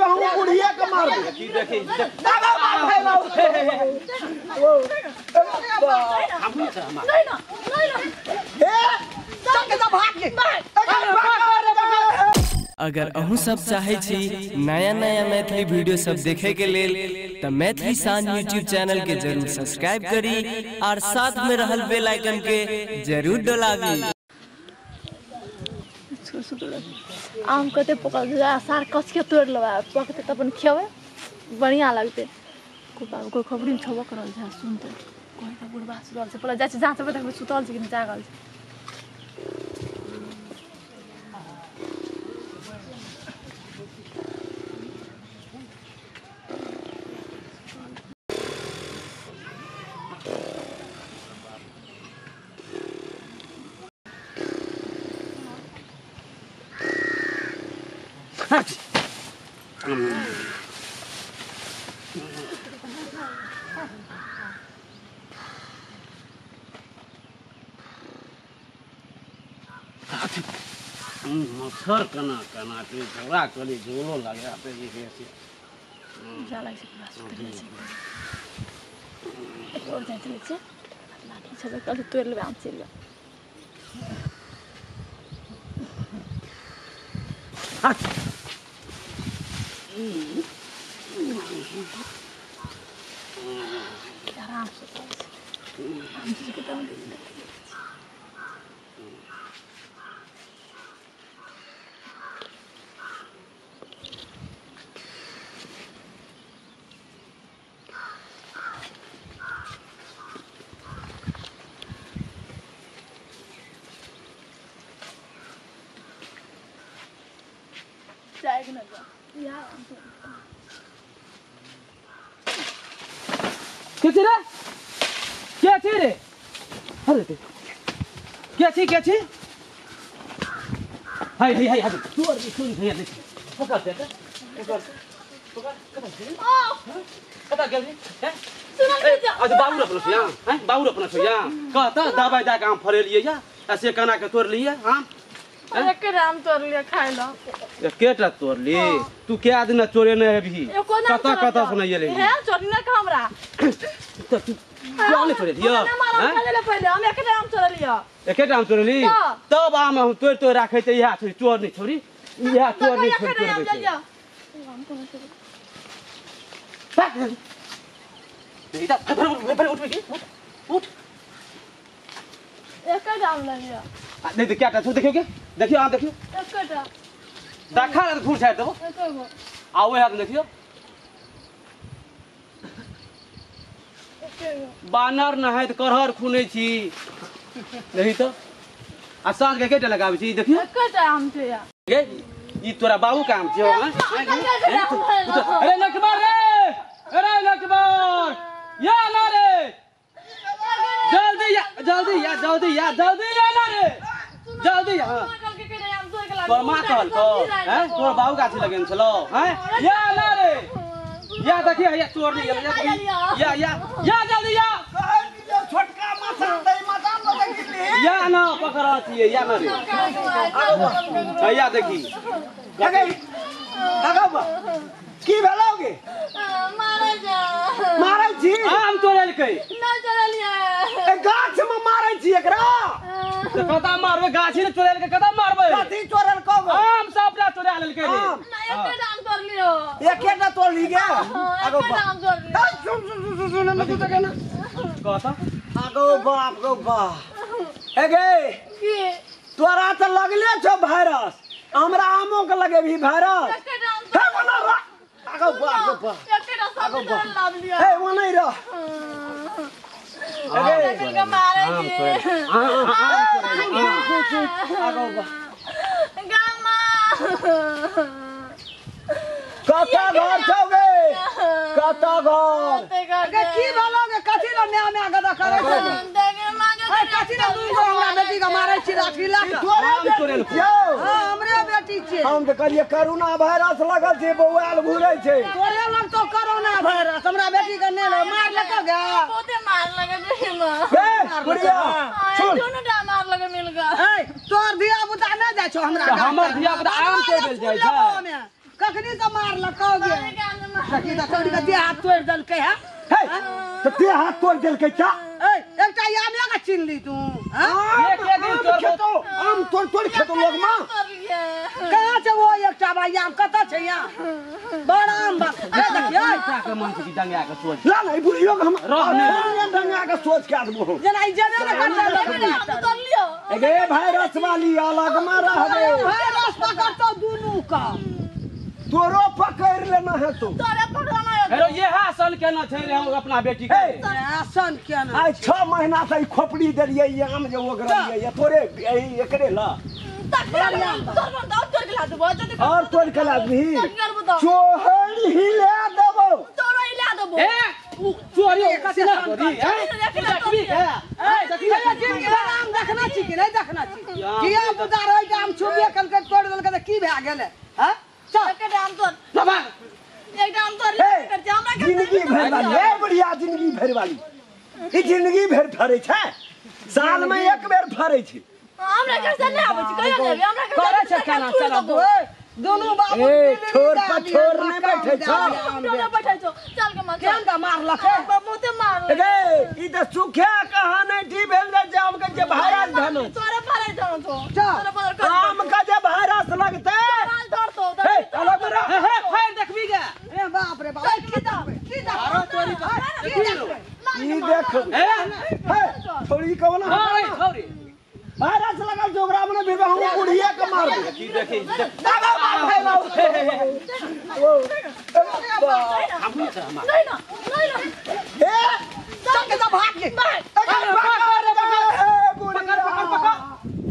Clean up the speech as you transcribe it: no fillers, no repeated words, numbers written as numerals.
हम बुढ़िया के मार की देखी दादा मार फैलाओ हम नहीं छै हमार नहीं ना नहीं ना ए चल के भाग के। अगर अहूँ सब चाहे छी नया नया मैथिली वीडियो सब देखे के लेल त मैथिली शान यूट्यूब चैनल के जरूर सब्सक्राइब करी और साथ में रहल बेल आइकन के जरूर डोलाबी। आम कते पकल सार कस के तोड़ लेबै पकते त अपन खेबै बढ़िया लगतै। कोई खबरी में छबो करल छै सुनते कोई त बुढ़बा सुतल छै पहिले जाइ छै जाँचबै देखबै सुतल छै कि नहि जागल छै। मच्छर कना कना के झगड़ा करी झोलो लगे पे जे छै जा लागै छै पूरा सुतल छै एक और जाइ छै लाठी छबे कल तोड़ लेबै आम चलि जाउ। आराम से आम के दाम दे। के छी रे के छी रे अरे के छी के छी हाय हाय हाय तोर सुन भैया देख पकड़ दे पकड़ पकड़ कता गेल कता गेल हैं अच्छा बाबू अपना छ यहां हैं बाबू अपना छ यहां कहता दवाई दे के आम फरेलिए या ऐसे कना के तोड़ लिए आम एक आम तोड़ लिया खाइ ल एकेटा तोड़ ली तू क्या दिन चोरे ने हेबही कता कता सुनाइए ले हे चोरी ना का हमरा त तू क्यों नहीं तोड़े लियो हैं पहिले हम एकेटा आम तोड़ लियो एकेटा आम तोड़ ली तब आम हम तोड़ तोड़ राखै त इहा छोरी चोर नहीं छोरी इहा चोर नहीं छोरी तोड़बै छै नहीं त फिर उठ उठ एकेटा आम ले लियो नहीं तो क्या छोड़ देखियो के देखियो आम देखियो एकेटा देखा रे फूल छाड़ देबो आओ हाथ देखियो बानर नहाइत करहर खुनै छी नहीं तो आ साँझ के केटा लगाबै छी देखियो एकेटा आम छै गे ई तोरा बाबू काम छियो हैं अरे नटबर रे अरे नटबर या ना रे जल्दी या जल्दी या जल्दी या जल्दी या ना रे जल्दी हां तोर माँ कहल को हैं तोर बाबू गाछी लगेन छलो हैं या ना रे या देखिए या चोर नहीं या या या या जल्दी या छोटका माछा दै माछा लगे गिरली या ना पकड़ा छिए या ना रे या देखी लगे लगाबा की भेलौ गे मारै जा मारै छी आम तोड़लकै ना चोरलिए ए गाछ में मारै छी एकरा त कता मारबै गाछी ने चोरलकै कता मारबै कथी चोरल को आम सबटा चोरा लेलकै रे ना एकेटा आम तोड़ लियो एकेटा तोड़ ली गे आगो एकेटा आम तोड़ लियो सुन सुन सुन सुन न तू त केना कहता आगो बाप गो बा ए गे की तोरा त लगले छौ वायरस हमरा आमो के लगे भी वायरस एकेटा आम हे ओना रह आगो बाप गो बा एकेटा सब तोड़ लाब लियो हे ओना रह ए के मारै छी आगो बा गामा कता घर छौ गे कता घर गे की भेलौ गे कथी ल म्या म्या गदा करै छै ए कथी ल दुइ गो हमरा बेटी के मारै छी लाठी लऽ के तोरे बेटी छियौ हां हमरे बेटी छियै हम त कहलियै कोरोना वायरस लगल छै बौआल घुरै छै तोरे लग तो कोरोना वायरस हमरा बेटी के नै मार लको गे बहुते मार लगे छै मां गे बुढ़िया सुन दुनू टा मार लगे मिल ग ए तोर धिया पुता नै जाइ छौ हमरा हमर धिया पुता आम तोड़ै जाइ छै। कखनी से मारलकौ गे देखी त छौड़ी के देह हाथ तोड़ि देलकै है हे त देह हाथ तोड़ि देलकै चा ए एकटा आमे के चिन्हली तू हां एक एक दिन तोड़ खेतो आम तोड़ तोड़ खेतो लोग मां कहाँ छै वो एकटा भाई आम कतऽ छै यहाँ बड़ आम बा हे देखियै के मन छै कि डंगा के सोच ला ना ई बुढ़ियो के हम रह ने डंगा के सोच के आदबो हो जेना ई जेबे ने करतै तोड़ लियो गे वायरस वाली अलग में रह गए वायरस पकड़तौ दुनू का तोरो पकड़ लेना है तो तोरे पकड़ना है हेरो ये हासन केना छै रे हम अपना बेटी के आसन केना आइ 6 महीना से ई खोपड़ी देलियै ई आम जे ओगरलियै ये तोरे एकरे ला तोड़ के ला देबो और तोड़ के ला दबही चोहर हिला देबो तोरो हिला देबो ए चोरी कथि ना करी देखबी ए देखबी जिंदगी भर आम देखना छी कि नहीं देखना छी किया बुदा रहि के आम छुबे कलकै तोड़ देलकै त की भए गेलै हां चल एक आम तोड़ बाबा एक आम तोड़ ले कर छै हमरा जिंदगी भर वाली ए बढ़िया जिंदगी भर वाली ई जिंदगी भर फरै छै साल में एक बेर फरै छै हमरा घर से नहीं आबै छै कहियो नहीं हमरा घर करे छै केना चल दुनू बाबू ए छोर पर छोर नहीं बैठे छौ छोर बैठे छौ चल के मार केन दा मारलकै बहुते मारलकै गे ई त सुखे कहाँ नहीं ठी भेल जे आम के जे वायरस धन तोरे फरै धन छौ तोरे फरै आम के जे वायरस लगतै धरतो हे अलग रह हे फाड़ देखबी गे ए बाप रे बाप की देखबै की आरो तोरी ई देख ए हे थोड़ी कवन हां छोरी वायरस लगल जोगरा में भी हम बुढ़िया के मार दे की देखी दादा मार भाई ओ हम छै हम नहीं ना नहीं ना ए चल के भाग के भाग